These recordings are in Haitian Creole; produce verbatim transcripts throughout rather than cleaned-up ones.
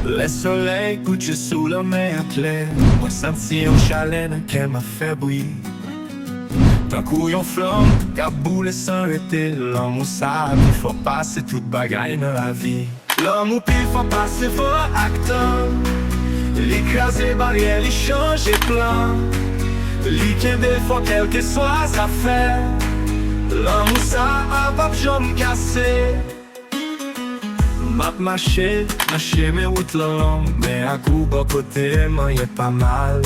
Lè solèy kouche sou lanmè a klè, mwen santi yon chalè nan kè m ap fè bri. Tankou yon flanm k ap boule san rete, lanmou sa a pi fò pase tout bagay nan lavi. Lanmou pi fò pase van ak tan. Li kraze baryè, li chanje plan. Li kenbe fò kèlkeswa zafè. Lanmou sa a p ap janm kase. M ap mache nan chemen wout lan long, men ak ou bò kote m, anyen pa mal.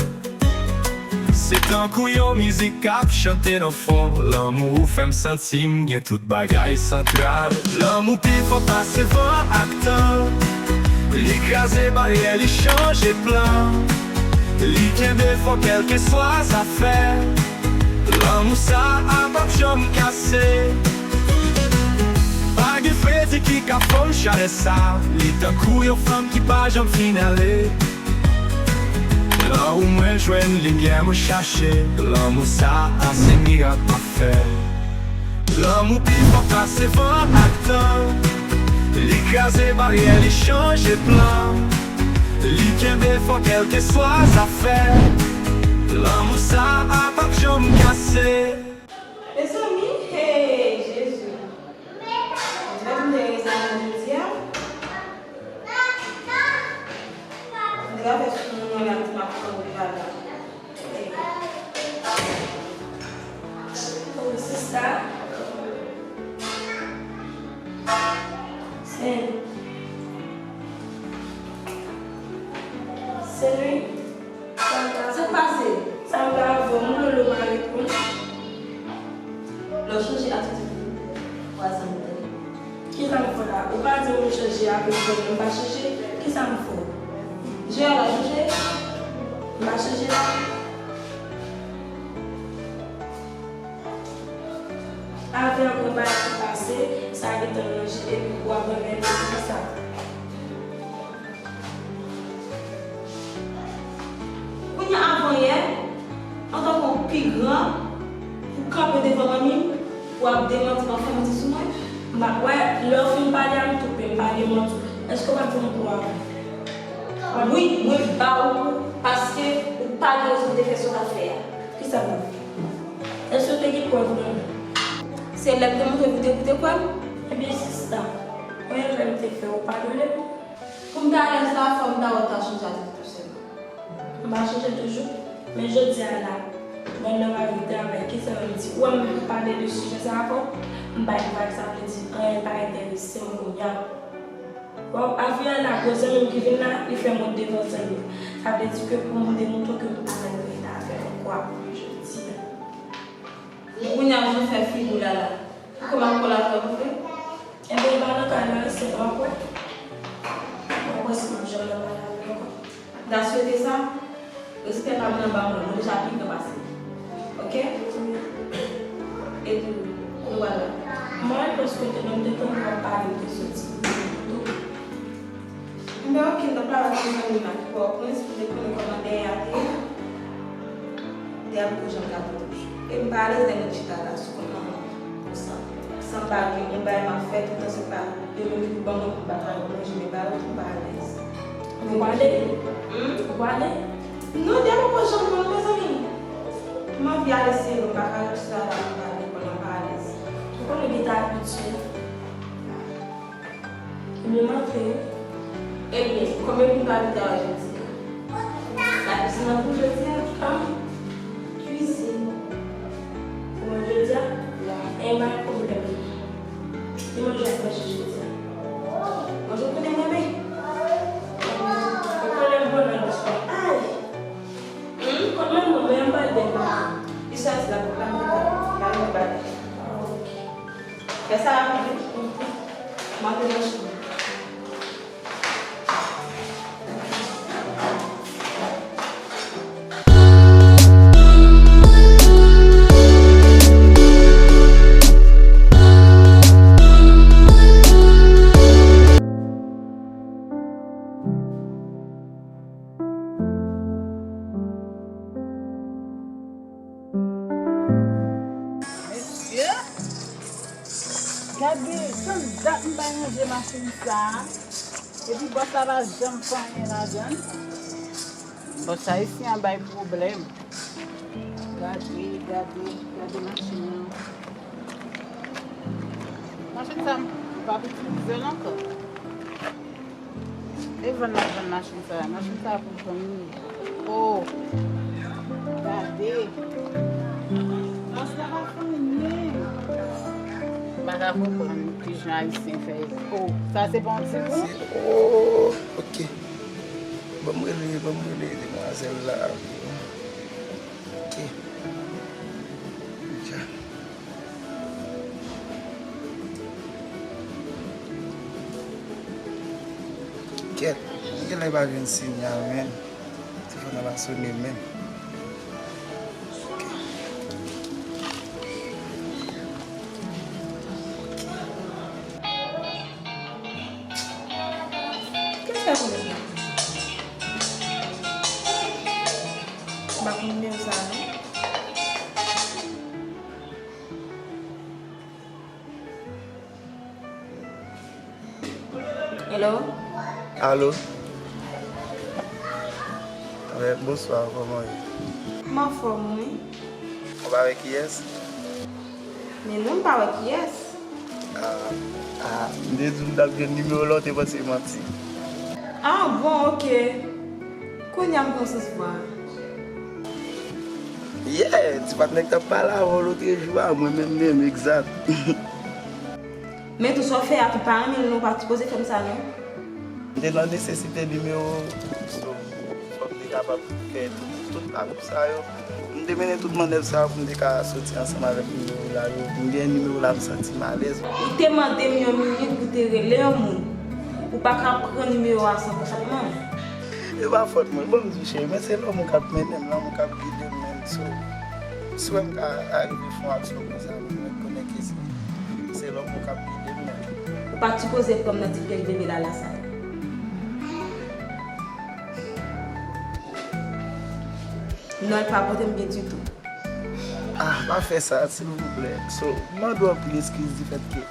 Se tankou yon mizik k ap chante nan fon. Lanmou ou fè m santi m gen tout bagay santral. Lanmou pi fò pase van ak tan. Li kraze baryè, li chanje plan. Li kenbe fò kèlkeswa zafè. Lanmou sa a p ap janm kase. Pa gen fredi ki ka fon chalè sa. Li tankou yon flanm ki pa janm fin ale. Lan ou mwen jwenn limyè mwen chache. Lanmou sa a se mirak m ap fè. Lanmou pi fò pase van ak tan. Li kraze baryè, li chanje plan. Li kenbe fò kèlkeswa zafè. Lanmou sa a p ap janm kase. Mezanmi, hey, Jezi. Mwen te reza la jodi a. Mwen te ka fè sou moun nan la ti m ap pran pou la la. Hey. Oh, sista. Sen. Sen wi. Sa k pase? Sa m ta avè w, m lolo pa reponn. Lè w chanje atitid ou, vwazin m tande. Kisa m fè la? Ou pa di m chanje apre pwoblèm, m pa chanje. Kisa m fè w? Je a la chanje? M pa chanje la. Avè yon bagay ki pase, sa gentan ranje epi w ap renmen li konsa. Kounye a, avanyè, antanke w pi gran, ou kanpe devan manmi m, w ap demanti m, w ap fè manti sou mwen. M pa kwè, lè w fin pale a m toupe, m pa gen manti. Èske w pa di m pou avè? Wi, mwen ba ou kou, paske ou pa gen rezon de fè sa w t ap fè a. Kisa m ap fè? Èske w te gen prèv nan men? Se lè m te montre w, ou te, ou te kwè m? Ebyen, sista, premye lè m te fè, ou padone m? Pou m ta alèz la, fò m ta wè w ta chanje atitid ou sèlman. M pa chanje toujou, men jodi a la, mwen nan lavi travay, kisa m di? Ou wè m pale de sijè sa a avè w, m bay vag, sa vle di anyen pa enterese m kounye a. Bon, avan yè la, gwo zanmi m ki vin la, li fè m wont devan zanmi. Sa vle di ke pou m demontre w ke m pa menm rete avè l ankò apre jodi a. Kounye a, jan w fè figi w la la. Ou kòman ankò la vre, vre? Enben, li pa nan kay la, se pa ankò. Mwen kwè si m ap janm nan pale avè l ankò. M ta swete sa. Respè pa m nan ba mwen, mwen deja pi gran pase l. Oke? Epi, kounye a la. Mwen, paske te menm te tande w ap pale, m te soti pou m vin tou. Enben, oke, m t ap pale ak yon zanmi m la ki Pòtoprens pou te konnen kòman dèyè a te ye. M te ap gwo jan m t ap toujou. E m pa alèz lè m chita la sou kont manman m konsa. San m pa gen yon bagay m ap fè, toutan se pa yo menm ki pou ban mwen pou m pa ka manje, men pa yo tou m pa alèz. Ou pale? Hmm? Ou pale? Non, dèyè poko janm non, mezanmi. M anvi ale sere, m pa ka ret chita la pou m pale pandan m pa alèz. Ou konnen li te abitye. Li manke. Ebyen, konbyen moun pa vin travay jodi a? Lakizin nan pou jodi a? Kizin. Pou mwen jodi a? Wi. Enben, pa gen pwoblèm. Ki manje w ap manje jodi a? Manje w konnen m renmen. Ou konnen m bon nan lòs la. Ay! Hmm? Kot manman m, men m pral bèl maten. Li soti la pou la, la, la, la, la. Ah, oke. Fè sa rapid wi. M antre nan chanm. Mesye, gade, tann dat m pa ranje machin sa a. Epi bòs la pa janm fè anyen ladan l. Bòs ayisyen an bay pwoblèm. Gade, gade, gade machin nan. Machin sa, m p ap itilize l ankò. E vann l ap vann machin sa. Machin sa pou vann wi. Oh. Gade. Bòs la pa fè anyen. M pa ka konprann kijan ayisyen fè. Oh, sa se pa yon ti kou? Oh, ok. Ban m rele, ban m rele demwazèl la. Ok. Dja. Kèt, genlè pa jwenn sinyal, menn. Telefòn nan pa sone menm. Ok. Kiyès ki ap rele la? M pa konn nimewo sa a, non. Hello? Alo? Wè, bonswa, kòman w ye? M anfòm, wi. Ou pa wè kiyès? Men non, m pa wè kiyès. Ah, ah, m te di w m t ap jwenn nimewo w la, w te panse manti. Ah, bon, ok. Kounye a m konn sans vwa a. Yeah, ti patnè k t ap pale avè w lòtrejou a, mwen menm menm, egzat. Men tou sa w fè a tou pa renmen l non, ou pa t sipoze fè m sa non. M te nan nesesite nimewo w, so, fò m te kapab fè tout, tout akou sa yo. M te mennen tout mannèv sa yo pou m te ka soti ansanm avèk nimewo w la yo. M gen nimewo w la, m santi m alèz. Ou te mande m yon minit pou te rele yon moun. Ou pa ka pran nimewo a san konsantman m. E pa fòt mwen, ban m di w cheri, men se lanmou k ap mennen m, lanmou k ap gide m, menn. So, si w wè m ka arive fè yon aksyon konsa, mwen konnen ke se, se lanmou k ap gide m, menn. Ou pa t sipoze pran m nan ti pyèj bebe lala sa yo. Non, l pa pote m byen ditou. Ah, pa fè sa, silvouplè. So, m mande w anpil eskiz difèt ke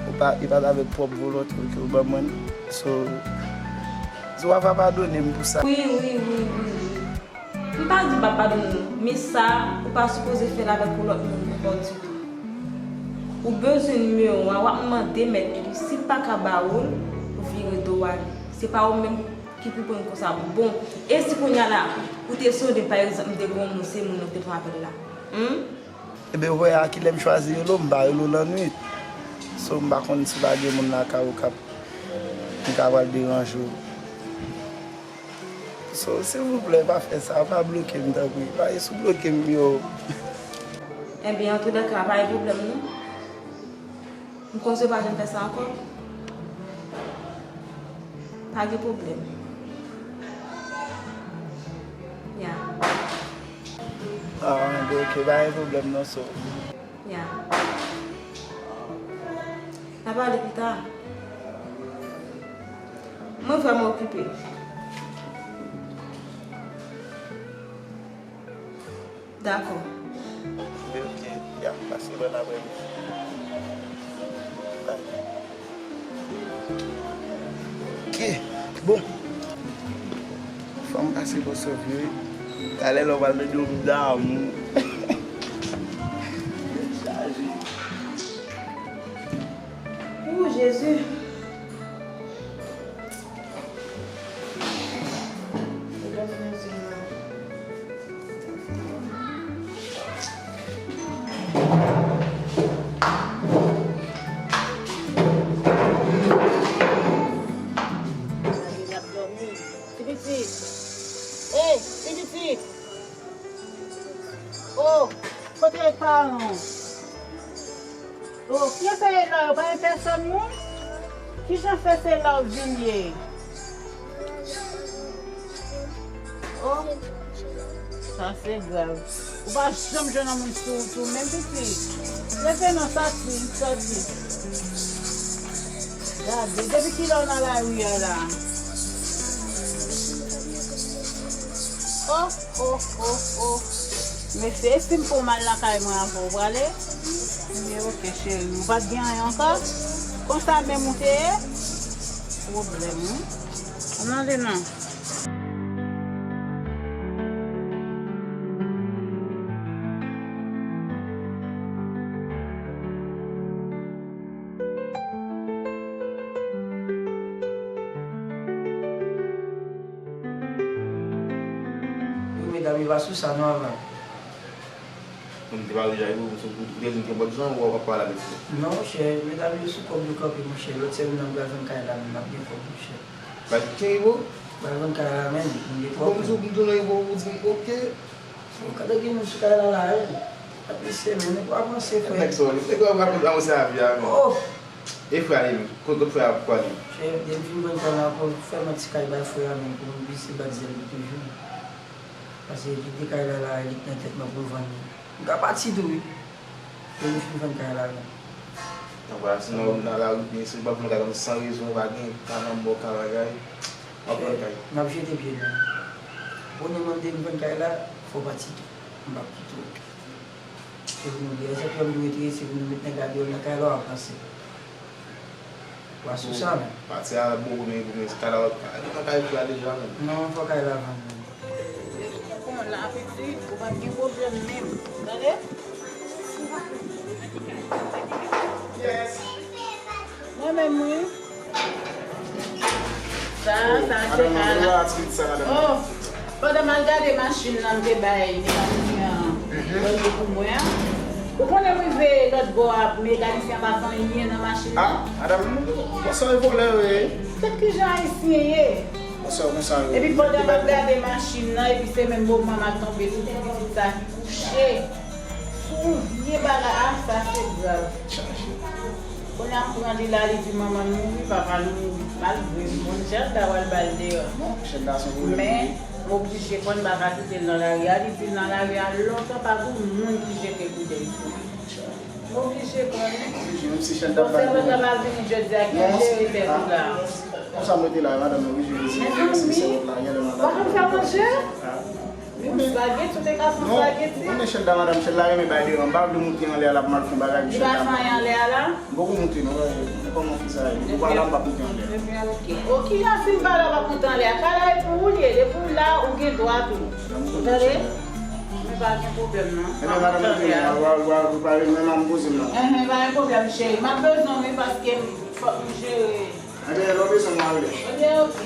ou pa, e pa t avèk pwòp volonte w ke w ban mwen. So, so w ava padone m pou sa. Wi, wi, wi, wi, wi. M pa di m p ap padone w, men sa, ou pa sipoze fè l avèk yon lòt moun ankò ditou. Ou bezwen nimewo a, w ap mande mèt li, si l pa ka ba ou l, ou vire do w ale. Se pa ou menm ki pou pran konsa pou bon. E si kounye a la, ou te sonde, pa egzanp, m te gen yon moun, se moun nan ki te pran apèl la. Humm? Ebyen, ou wè a kilè m chwazi rele w, m pa rele w lannwit. So, m pa konn si pa gen moun lakay ou k ap, m ka pral deranje w. So, silvouplè, pa fè sa, pa bloke m, tanpri. Pa, si w bloke m, yo. Ebyen, antoulèka, pa gen pwoblèm, non. M konn se pa janm fè sa ankò. Pa gen pwoblèm. Ya. Ah, anben, ok, pa gen pwoblèm non, so. Ya. N a pale pita. Mwen vrèman okipe. Dakò. Anben, ok, ya, pase bòn aprèmidi. Bye. Ok, bon. Fanm pase bò sòf yo, wi. Talè la w pral tande yon damou. Chaje. Ooh, Jezi. Ti pitit. Ey, ti pitit. Oh, kote paran w? Oh, kiyès se la yo? Pa gen pèsòn moun? Kijan fè se la w vin ye? Oh, sa se grav. Ou pa janm jwenn yon moun sou wout ou, menm pitit. Leve non, sòti, sòti. Gade, depi kilè w nan lari a la? Oh, oh, oh, oh. Mesye, e si m fè w mal lakay mwen avè w, ou prale? Ebyen, ok, cheri. Ou pa t gen anyen ankò? Konsa menm ou te ye? Pwoblèm, wi. Ann ale non. Yo, medam, yo pa sou sa non avan. Moun te pale ja, yo, sou, ou te di m gen bòt jan, ou w ap pale avèk yo. Non, monchè, medam yo sou kòb yo kanpe, monchè. Lòt semèn nan, m pral vann kay la, men m ap gen kòb, monchè. Ba, ki Ibo? M pral vann kay la, men m gen pwoblèm. Bon, m di w, m di w, non, Ibo, ou di m, oke. Bon, gade gen moun sou kay la, la, wi. Ap mesye, men nou pa avanse, frè. Nèg sa, nèg yo ap rakonte, rakonte avi a, men. Oh! E frè a ye menm? Kot, kot frè a pwale? Chè, depi m fin vann kay la, pou fè m ti kay bay frè a menm, pou m vin se bat zèl li toujou. Paske li te kay la, la, li t nan tèt mwen pou l vann li. M ka pati tou, wi. Depi m fin vann kay la, menm. Donk, vwala, sinon, nan lari, byen, si w pa vann kay la, san rezon, pa gen, ka nan mò, ka bagay, w ap vann kay. M ap jete pye, menm. Bonè mande m vann kay la, fò w pati tou. M p ap kite w. Se pou nou di, egzanp, lè m dwe te, se pou nou met nèg la deyò nan kay la, w ap ranse. Wa sou sa, men. Pati a, bon, men, men, kay la, kay la, kay la deja, men. Non, fò kay la vann, men. Bon, la, pitit, ou pa t gen pwoblèm menm. Tande? Mwen menm, wi. Sa, sa se kay la. Oh, pandan m al gade machin nan, m te bay mekanisyen an randevou pou mwen an. Ou konnen m rive lòt bò a, mekanisyen an pa fè anyen nan machin nan. Ah, madanm, konsa e vòlè yo ye. Tèt ki jan ayisyen ye. Konsa, konsa yo. Epi pandan m ap gade machin nan, epi se menm moman m ap tonbe sou ti pitit sa ki kouche sou yon vye bagay, ah, sa se grav. Kounye a m pran li la, li di manman l mouri, papa l mouri. Malgre m konn Chèlda pral ba l deyò. Men, m oblije pran l, m pa ka kite l nan lari a. Li di l nan lari a lontan, pa gen moun ki jete koudèy sou li. M oblije pran li. Oblije, menm si Chèlda pral vini jodi a, ki jere tèt ou la. Konsa m rete la, madanm, oblije rete. Mezanmi, pa konn fè manje? Yon spageti, ou te ka fè yon spageti? Non, konnen Chèlda, madanm, Chèlda renmen bay deran. M pa vle moute anlè a, l ap mal fè yon bagay pou Chèlda. Li pa fè anyen anlè a la? M poko moute, non, kòman fi sa ye? Depi w la, m p ap moute anlè. Ebyen, oke. O, kijan si m pa la, w ap moute anlè a? Kay la e pou ou li ye, depi w la, ou gen dwa tou. Ou tande? Men pa gen pwoblèm, non. Ebyen, madanm, moute, w al, w al, w al prepare, men m ap poze m nan. Enhen, pa gen pwoblèm, cheri. M ap bezwen w, wi, paske m, fòk m jere. Ebyen, lè w bezwen m, w a rele. Ebyen, oke.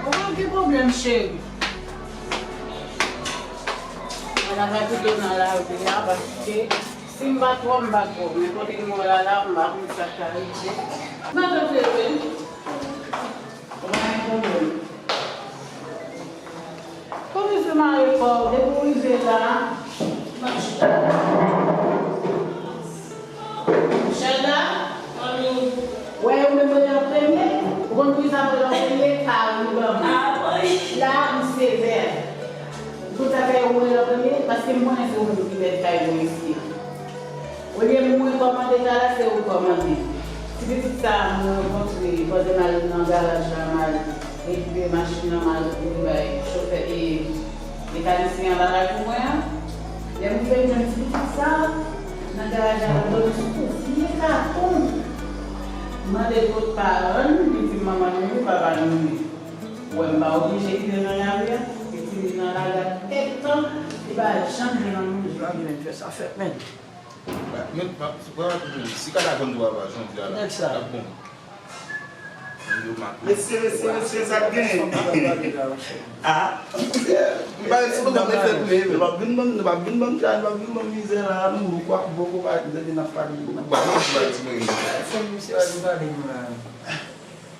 Ou pa gen pwoblèm, cheri. Mwen ap kite w nan lari a, paske si m pa twò, m pa twò. Men kote m wè w la, la, m pa konn sa k ka rive. Madanm Céline, ou pa gen pwoblèm. Kòman se mare kò w depi w rive la? Chèlda? Wè, ou menm mwen an premye. Ou konn poukisa mwen an premye? Kari ban mwen. La, m sevè. Konn sa fè yo mwen an premye? Paske m konnen se ou menm ki mèt kay mwen isi. Olye mwen kòmande kay la, se ou kòmande. Ti pitit sa a mwen rankontre pandan m al nan garaj la, m al rekipe machin nan, m al rekipe bay chofè e mekanisyen an bagay pou mwen an. Lè m rive m jwenn ti pitit sa a nan garaj la, l ap dòmi sou kou vye katon. M mande l kot paran l, li di m manman l mouri, papa l mouri. Ou wè m pa oblije kite l nan lari a, e ti li nan lari a kèk tan, li pa janm jwenn anyen manje. Lari menm fè sa fèt, men. Men, pa, se pa tout moun. Si kay la vann tou, papa, jan w di a la, l ap bon. Mesye, mesye, mesye, sa k genyen? Ah, mesye, m pa wè si nou konn fè tou, men. Nou p ap vin ban m, nou p ap vin ban m chay, nou p ap vin ban m mizè la, nou, ou kwa, boko, pa, tande n ap pale, n ap pale, n ap pale, ti mwen. Fò misye pa vin pale nou la.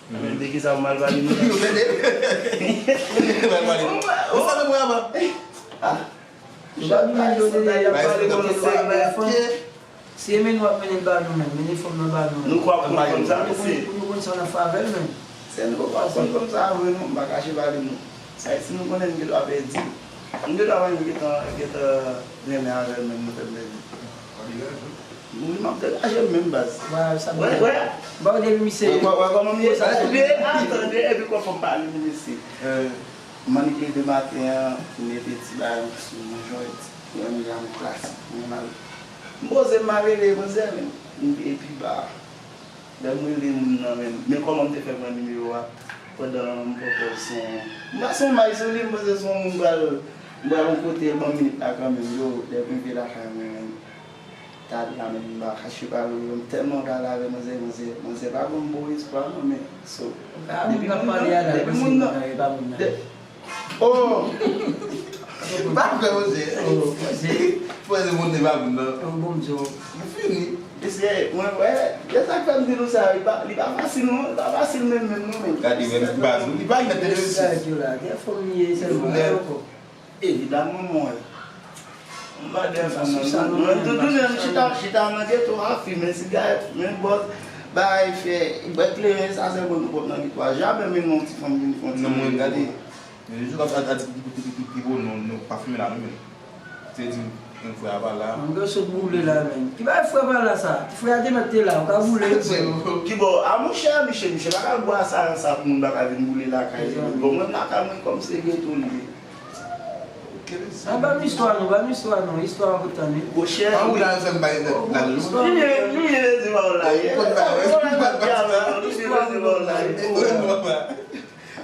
Men de kisa ou mal pale nou la? Ou mal pale nou. Ou sa nou mwen avan? Ah. Nou pa vin menm yo de, y ap pale nou de bagay fò. Se men nou ap mennen ba nou menm, mennen fanm nan ba nou. Nou kwè ap konn kòm sa, mesye. Pou nou konn sa nan favè l menm. Se nou pa konn kòm sa vre non, m pa kache pale nou. Sa e si nou konnen nou gen dwa pèdi. Nou gen dwa menm gentan, gentan renmen avè l menm nou fè l pèdi. Wi, m ap degaje m menm baz. Wè, sa bon. Wè, wè. Ba w depi misye. Wè, wè, wè, kòman m ye? Tande, tande, epi kò fò m pale nou mesye. Mwen ki leve maten an, m mete ti bagay sou mwen, jòj, mwen menm jan m klasik, mwen mal. M poze m, m al rele manzè, men. M te pi ba. Lè m rele moun nan menm, men kòman m te fè pran nimewo a? Pandan m poko son. M pa son may sou li, m panse se yon moun m pral, m pral yon kote, ban m minit la kanmenm, yo, lè m rive lakay mwen menm. Talè a menm, m pa kache pale w, yo, m tèlman pale avè manzè, manzè, manzè pa ban m bon espwa non, men, so, depi moun nan, depi moun nan, de- Oh! M pa kwè, monchè. Oh, monchè. Fò se moun li pa moun nan. Oh, bon, m di w. Li fini. Mesye, mwen, wè, se sa k fè m di nou sa, li pa, li pa fasil non, li pa fasil menm, menm non, menm. Gade, menm baz, li pa nèt, li resi. Sa yo la, gen fanm li ye sèlman, ankò. Evidaman, mwen, wè. M pa de fanm nan, non. Mwen, tout jounen, m chita, chita nan geto a, fimen sigarèt, fimen bòz, bagay, fè, bwè kleren, sa sèlman nou pwòp nan geto a. Jamè m wè yon ti fanm vin fè yon ti... Non, mwen gade. Men jou ap, ap, ap di ki, ki, ki, ki, ki bo nou, nou pa fimen la, nou menm. Se di, yon frè a pa la. Mwen gen sot boule la, menm. Ki bagay frè pa la sa? Frè a te mèt te la, ou ka boule. Ki bo? A, monchè, miche, miche pa ka bwè sa, sa pou moun pa ka vin boule lakay li. Bon, mwen lakay mwen kòm se geto li ye. A, ba m istwa nou, ba m istwa nou, istwa an pou tann wi. Monchè, pa ou la fè m bay nan, nan lou. Istwa nou. Li vle, li vle di ba w la. Li vle di ba w la.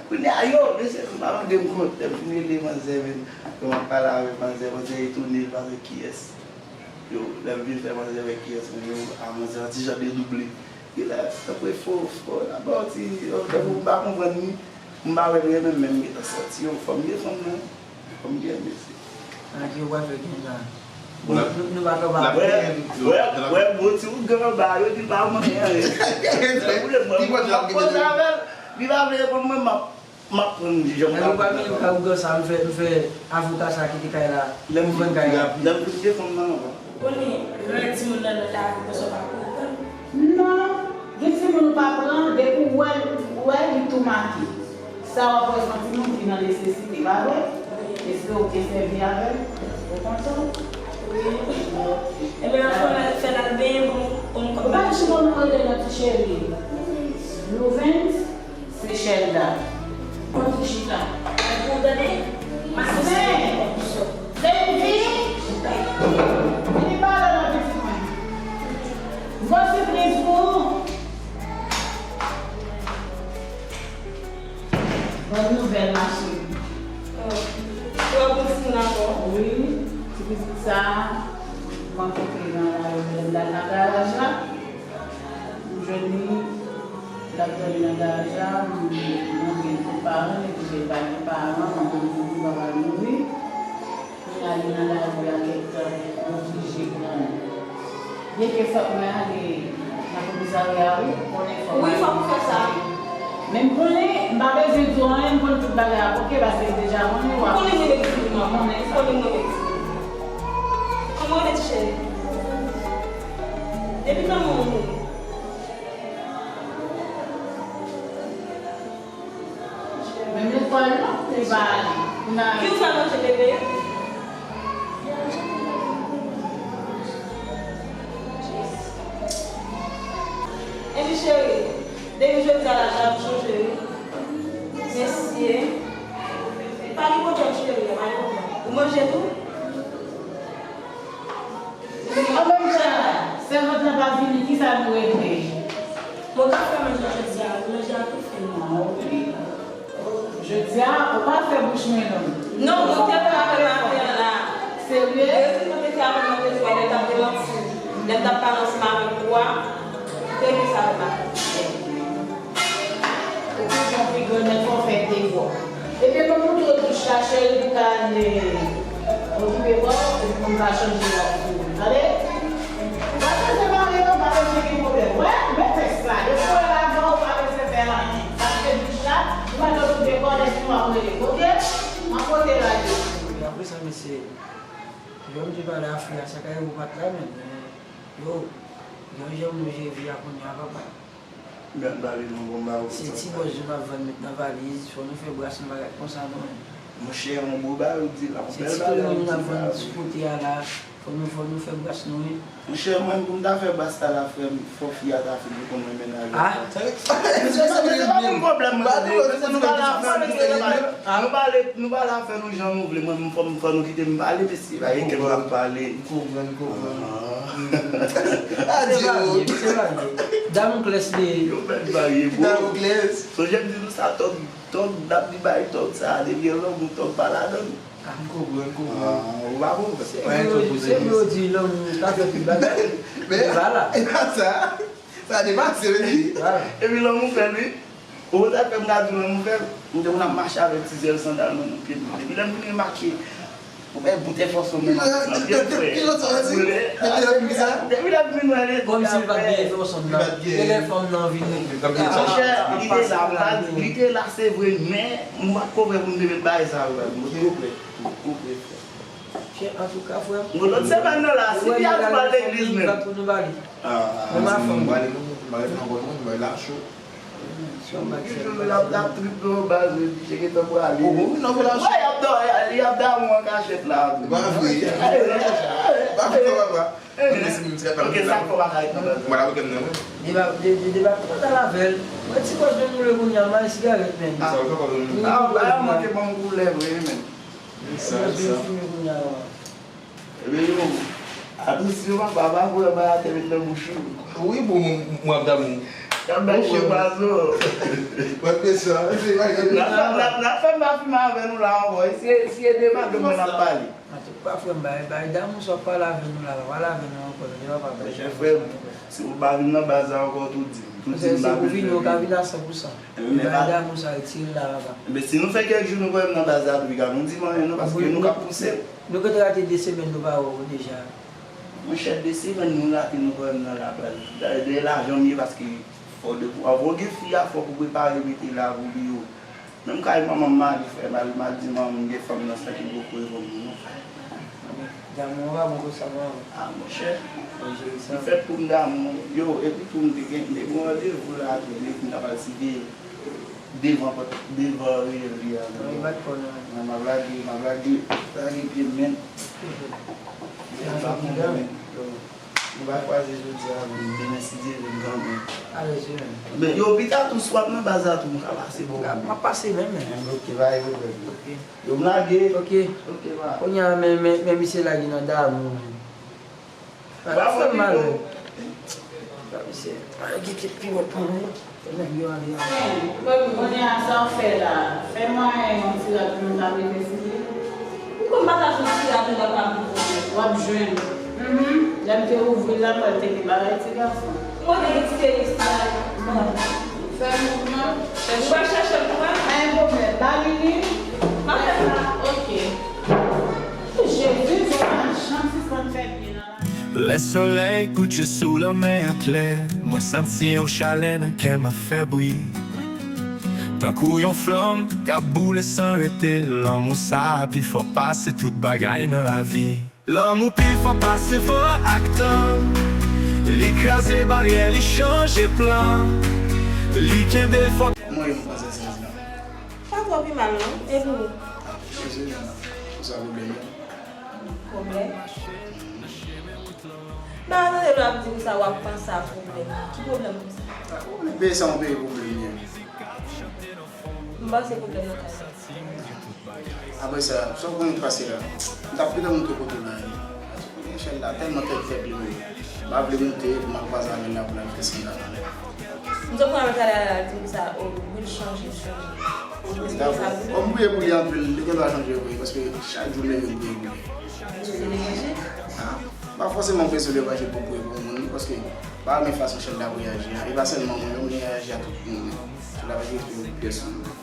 Kounye a, yo, mesye, m pa mande m kont, lè m fin rele manzè, men, lè m ap pale avèk manzè, manzè etone, l pa wè kiyès. Yo, lè m vin fè manzè wè kiyès mwen ye, a manzè an ti jan dedouble. Li la, tankou e fo, fo, la ba w ti, yo, tankou m pa konprann li, m pa wè l renmen m, men m gentan santi, yo, fò m gen fanm nan, fò m gen mesye. Ak yo pa fè gen la. Nou, nou, nou pa kapab. Wè, wè, wè, bon ti ougan anba, yo di l pa manyen anyen. Lè m boule mwen, m ap koze avè l, li pa vle reponn mwen, m ap, m ap pran jan m ka. Ou pa gen ka ougan sa, m fè, m fè avoka sa kite kay la. Lè m vin kay la, lè m vin defann nan ankò. Konnen, lè timoun nan nan lavi, konsa w pa konprann. Non, gen timoun ou pa pran, depi w wè l, ou wè li tou make. Sa w ap wè se yon timoun ki nan nesesite, pa vre? Èske w te sèvi avè l? Ou kontan? Wi. Ebyen, anfen, fè l al benyen pou m, pou m konn. Ou pa chita nan kote nan ti cheri. Louvens, Seychelles la. Konn ti chita. Pou w tande, m ap fè yon sòt. Vini, vini pale nan pitit mwen. Gwo sipriz pou ou. Bòn nouvèl, ma chérie. Oh. Ou wè pou timoun ankò? Wi, ti pitit sa a, m rankontre l nan lari, lè m t al nan garaj la. M jwenn li, l ap dòmi nan garaj la, m, m gen tout paran, epi l pa gen paran, m ap di l papa l mouri. Kounye a li nan lari a kèk tan, m oblije pran l. Byenke sòt mwen ale nan komisarya a, wi, konnen fò m ale. Wi, fòk ou fè sa. Men m konnen, m pa bezwen di w anyen, m konn tout bagay ap oke, paske m deja konnen w ap... Ou konnen mwen vin di w, non? Ou konnen mwen vin di w. Kòman w rele, ti cheri? Depi kòman w mouri? Men lekòl non, li pa ale. Ki w fè manje bebe? Epi cheri, depi jodi a la, jan m chonje wi. Mesye. Pa gen pwoblèm cheri, pa gen pwoblèm. Ou manje tou? An menm jan, sèvant lan pa vini, kisa nou regle? Mwen ka fè manje jodi a, wi, manje a tou fini. Ah, ok. Jodi a, ou pa fè bouch mwen long. Non, mwen te fè apèl maten an la. Serye? Wi, mwen te fè apèl maten an, mwen te fè apèl maten an. Lè m t ap pale ansanm avèk ou a, te gen sa l maten. Ou pi bon, pi granmèt, fò w fè defò. Ebyen, mwen montre w douch la, cheri, pou ka ale okipe kò w, epi pou m ka chanje rad sou ou. Tande? Ou pa bezwen pale non, pa bezwen gen pwoblèm. Wè, mete sa. Depi w wè l avan, ou pa bezwen fè anyen. Sa se douch la, ou mèt okipe kò w, lè fini w ap rele m, oke? M ap pote rad yo. Apre sa, mesye, lè m te pale a fi a, sa ka rive w pa t la menm, men, yo, gen yon jan m wè vi a kounye a, papa. Gad bagay nou bon ba ou. Se ti bòz yo n ap vann met nan valiz, fò nou fè bras nou bagay konsa non. Monchè, yon bon bagay ou di la, yon bèl bagay ou di la. Se ti timoun yo n ap vann sou kote a la, fò nou, fò nou fè bras nou wi. Monchè, mwen pou m ta fè bras sa la, frè m, fò fi a ta fin konn mwen mennaj la. Ah. Mesye, se pa yon pwoblèm mwen tande. Mesye, nou pale afè nou, nou pale, nou pale afè nou jan nou vle. Mwen, fò m, fò nou kite m pale, mesye, pa gen kè m ap pale. M konprann, m konprann. Ah. Misye varye, misye varye. Damoklès li ye. Yo fè l varye, bro. Damoklès. Sonje m di nou sa, tòg, tòg, n ap di bay tòg sa, depi gen lanmou, tòg pa ladan l. Ah, m konprann, m konprann. Ah, ou pa bon. Se vre, se vre, ou di lanmou ka fè tout bagay. Men, e pa sa. Sa depase, wi. Epi lanmou fè l, wi. Ou konn sa k fè m ka di w lanmou fè l? M te konn ap mache avèk ti zèl sandal mwen nan pye m. Depi lè m vin remake, ou wè bout enfòsyon mwen nan byen fre. Depi lè m vin wè l, kòmsi l pa t gen enfòsyon nan. E lè fanm nan vin. Monchè, li te la, li te la, se vre, men m pa t ko prè pou m te met bagay sa yo, m pa t ko prè. M pa t ko prè, frè. Antouka, frè m. Bon, lòt semèn nan la, si li ap pral legliz menm. Ah, mwen pa fanm. Mwen pa ret nan kò moun, mwen la cho. Yo toujou la, la trip nan baz, yo di, "Che gentan prale." Oh, bon, wi, non, mwen la cho. Wè, y ap dò-, y ap damou an kachèt la. Pa vre. Pa vre, papa. Ok, sa k fè w pa ka ret nan baz la? Mwen la, ok, mwen. Deba, de, de, deba, mwen ta lavel. Mwen ti pòch de moule kounye a, m al sigarèt, men. Ah, ou fè kòb. Ah, ba, manke ban m koulè vre, men. Sa, sa. Ebyen, yo, adousi yo, papa, pa voye bay atè met nan bouch ou. Wi, bon, mwen ap damou. Y ap bay chen pazo. Mwen te sa, se pa gen. N ap fè, n ap, n ap fè m pa fimen avè nou la ankò. Si, si e de madanm mwen n ap pale. Antouka, frè m, bay, bay damou sa w ap pale avè nou la, pa pale avè nou ankò, tande, papa, bay damou sa. Monchè, frè m, si ou pa vin nan baz la ankò, tou di m. Tou di m, si ou vini, ou ka vin a san pou san. Bay damou sa, retire l la, papa. Men si nou fè kèk jou nou pa wè m nan baz la, tou piga nou di m anyen non, paske nou k ap pouse. Nou gentan rate de semèn nou pa wè w deja. Monchè, de semèn nou rate nou pa wè m nan labaz. Dayè, dèyè lajan m ye, paske fò de, anvan w gen fi a, fòk ou prepare mete lavi w deyò. Menm kay manman m, m ale, frè, m al, m al di manman m gen fanm nan sa ki poko reponn mwen non. Damou an pa bon konsa non. Ah, monchè. Li fèt pou m damou. Yo, epi tou m te gen, m te gen yon randevou la tou, depi m t ap al site devan pòt, devan reyèl li a. Mwen, m ap lage, m ap lage, lage pye m, men. M pa konnen, men. Nou va kwaze jodi a, men demen, si Dye vle, m kanpe. Alèz wi, men. Men, yo, pita tou, si w ap nan baz la tou, m ka pase bò w. M ap pase menm, men. Ok, pa gen pwoblèm. Ok. Yo, m lage. Ok. Ok, ba. Kounye a, men, men, men misye lage nan damou, men. Ba, fè m mal, men. Ba, misye, pa gen kèk piwèt pou mwen. Nèg yo ale a. Kounye a sa w fè la, fè mwen yon ti rad pou nou ta mete sou li. Ou konn pa ta jwenn ti rad ou la pa pou w. W ap jwenn. Mhm. Lè m te ouvri l la, mwen te gen bagay ti gason. Mwen te gen ti tenis la. Bon. Fè mouvman. Ou va chèche l pou mwen? Pa gen pwoblèm. Ba li li. M ap fè sa. Ok. Jezi, nou pa janm sispann fè byen nan lavi. Lè solèy kouche sou lanmè a klè, mwen santi yon chalè nan kè m ap fè bri. Tankou yon flanm k ap boule san rete, lanmou sa a pi fò pase tout bagay nan lavi. Lanmou pi fò pase fò ak tan. Li kraze baryè, li chanje plan. Li kenbe fò. Kòman yo, Frances, Frances? Pa twò pi mal non, e pou ou? Ah, Frances, pou sa pwoblèm yo. Pwoblèm? Nan tande lè w ap di m sa, w ap panse a pwoblèm. Ki pwoblèm konsa? Ah, ou konnen peyi sa yon peyi pwoblèm ye. M panse pwoblèm nan kay la. Apre sa, sa w konnen k pase la? M t ap gentan montre kote w la ye. Echèl la tèlman tèt fèb li menm. M pa vle monte pou m al kwaze avè l la pou l al fè sandal anlè. M t ap pran talè a, l di m sa, o, wi, l chanje, l chanje. Dakò. Bon, m priye pou li anpil, li gen dwa chanje vre, paske chak jou m leve m priye pou li. Bezwen levanjil? Ah, pa fòseman bezwen levanjil pou m priye pou yon moun, paske pa renmen fason Chèl la reyaji a. E pa sèlman mwen, non, m reyaji a tout moun. Chèl la pa gen respè pou pyès moun.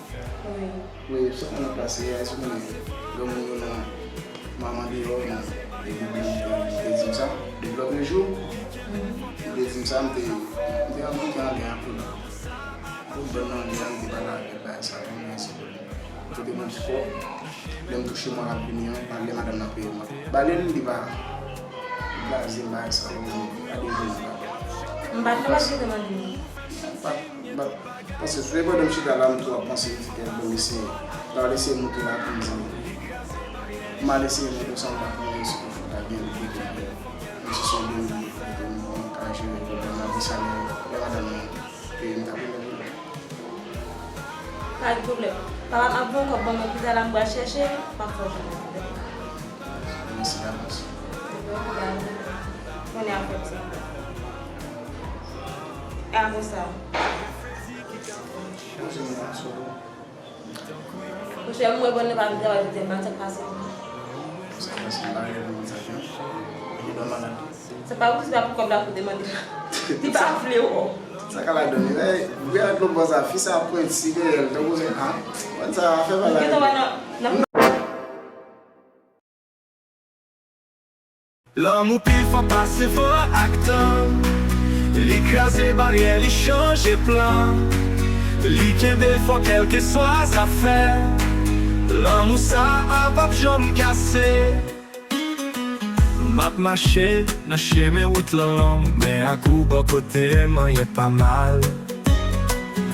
Wi. Wi, sa konnen pase a, èske w konnen granmoun yo nan manman deyò, nan, e, e, e, te di m sa, depi lòt jou, li te di m sa, m te, m te rankontre anlè a pou, pou bann nan anlè a, m te pale avè l, bagay sa, konnen se pou li. Kote mwen fò, lè m touche mwa k ap vini an, pa lè madanm nan peye mwen. Ba li, li pa blaze m, bagay sa, ou pa devan li, pa. M pa t nan pa t gentan mande m. Pa, pa, Paske sou pandan m chita la, m tou ap panse, m di, "Kèt, bon, mesye, m ap eseye monte la pou m di, m al eseye monte ansanm ak mwen, si tou fò ta gen yon kote, menm si se yon demi, kote m ka jere pwoblèm lavi, salè, lè madanm mwen peye m, ta peye m." Pa gen pwoblèm. Papa m ap voye yon kòb ban mwen pita la, m pral chèche l, m ap fè w jwenn li. Mèsi davans. Konnen afè m sa. A konsa. Monchè, m wè bòn nan pa vin travay jodi a, m pa t ap pase. Sa pase, m pa rele moun sa, non. Li pa malad. Se pa pou, se pa pou kòb la pou demande. Li pa vle wè w. Sa ka ladan li. Ey, gwe ak lòt bò sa, fi sa pwenti dèyè l, tankou se, a, bòn sa fè bagay. Gentan wè nan, nan Lanmou pi fò pase van ak tan. Li kraze baryè, li chanje plan. Li kenbe fò kèlkeswa zafè. Lanmou sa a p ap janm kase. M ap mache nan chemen wout lan long, men ak ou bò kote m, anyen pa mal.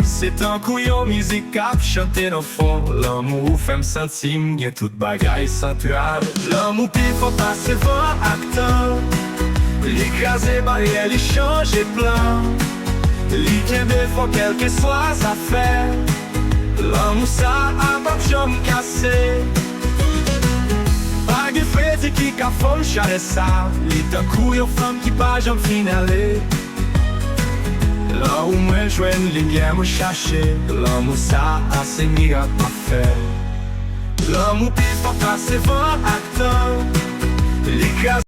Se tankou yon mizik k ap chante nan fon. Lanmou ou fè m santi m gen tout bagay santral. Lanmou pi fò pase van ak tan. Li kraze baryè, li chanje plan. Li kenbe fò kèlkeswa zafè. Lanmou sa a p ap janm kase. Pa gen fredi ki ka fon chalè sa. Li tankou yon flanm ki pa janm fin ale. Lè ou mwen jwenn limyè mwen chache, lanmou sa a se mirak m ap fè. Lanmou pi fò pase van ak tan. Li kraze